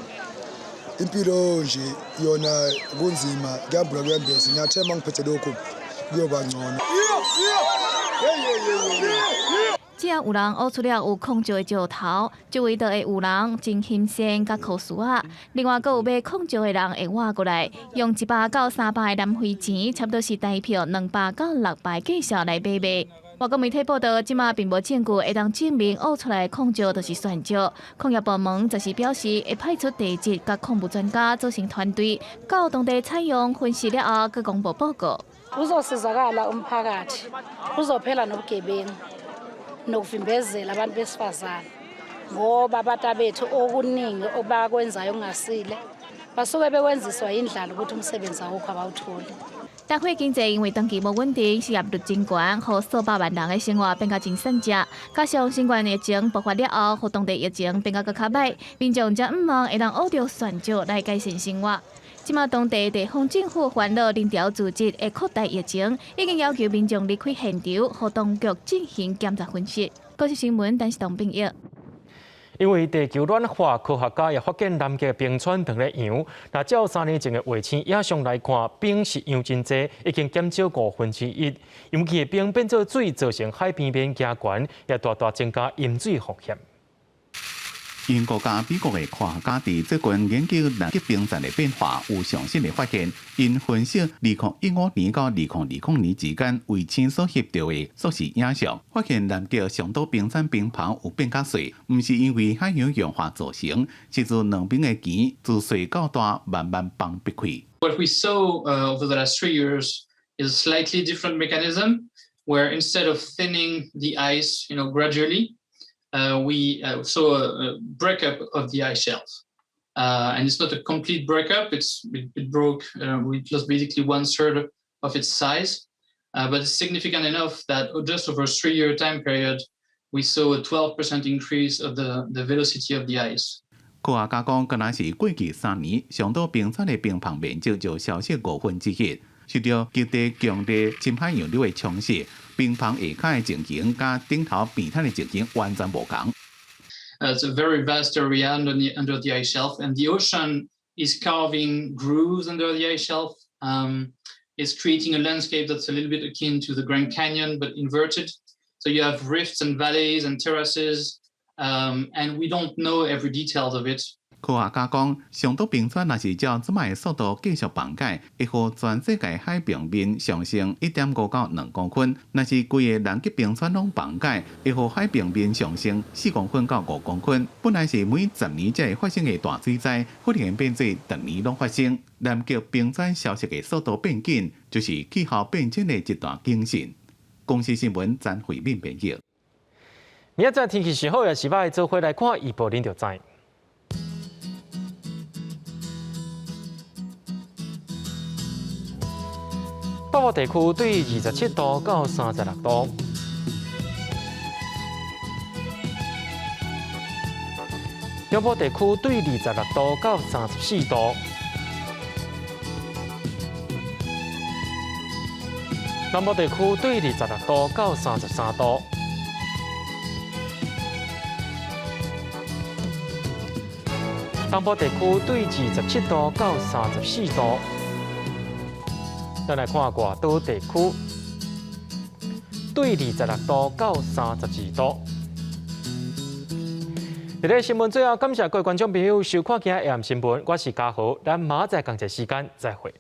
impilo nje yona kunzima kuyambula kuyambesa. Ngiyathemba ngiphethe lokhu kuyoba ngcono. 只要有人挖出了有礦石的石頭，周圍就會有人真欣羨佮考事仔。另外，閣有買礦石的人會挖過來，用100到300的南非錢，差不多是台票200到600價數來買賣。外國媒體報道，這馬並無證據會當證明挖出來的礦石就是旋石。礦業部門則是表示會派出地質佮礦物專家組成團隊，到當地採樣分析了後，閣公布報告。 Uzosizakala umphakathi, uzophela nobugebengu nokuvimbezela abantu besifazane ngoba abantu bethu okuningi obakwenzayo okungasile basuke bekwenziswa indlala ukuthi umsebenzi awukho abawutholi. 南非經濟因為長期無穩定，失業率真懸，予數百萬人的生活變甲真散食。加上新冠疫情爆發了後，予當地疫情變甲閣較䆀，民眾才向望會當挖著旋石來改善生活。這馬當地地方政府煩惱林調組織會擴大疫情，已經要求民眾離開現場，予當局進行檢查分析。國視新聞，陳世東編譯。因為地球暖化，科學家也發現南極冰川正咧溶。若照3年前的衛星影像來看，冰是溶真濟，已經減少1/5。溶去的冰變做水，造成海平面加懸，也大大增加淹水風險。英國佮美國的科學家佇最近研究南極冰層的變化，有上新的發現。𪜶分析2015年到2020年之間衛星所翕著的縮時影像，發現南極上島冰層冰棚有變較細，毋是因為海洋融化造成，是自兩邊的墘自細到大慢慢崩篦開。 What we saw over the last 3 years is a slightly different mechanism, where instead of thinning the ice gradually, we saw a breakup of the ice shelf. And it's not a complete breakup, it broke, we lost basically one third of its size. But it's significant enough that just over a 3-year time period, we saw a 12% increase of the velocity of the ice. 科學家講，敢若是過去3年，上島冰層的冰棚面積就消失1/5。受著極地強烈深海洋流的沖蝕，冰棚下跤的情形佮頂頭平坦的情形完全無仝。 It's a very vast area under the ice shelf, and the ocean is carving grooves under the ice shelf. It's creating a landscape that's a little bit akin to the Grand Canyon, but inverted. So you have rifts and valleys and terraces, and we don't know every detail of it. 科學家講，上島冰川若是照這擺的速度繼續崩解，會予全世界海平面上升1.5到2公分；若是規個南極冰川攏崩解，會予海平面上升4公分到5公分。本來是每10年才會發生的大水災，忽然變做逐年攏發生。南極冰川消失的速度變緊，就是氣候變遷的一大警訊。公視新聞詹慧敏編譯。明仔載天氣是好抑是䆀，做伙來看預報，恁就知。北部地區對27度到36度，中部地區對26度到34度，南部地區對26度到33度。東部地區對27度到34度，咱來看外島地區對26度到32度。佇咧新聞最後，感謝各位觀眾朋友收看今仔下暗新聞，我是嘉豪，咱明仔載仝一個時間再會。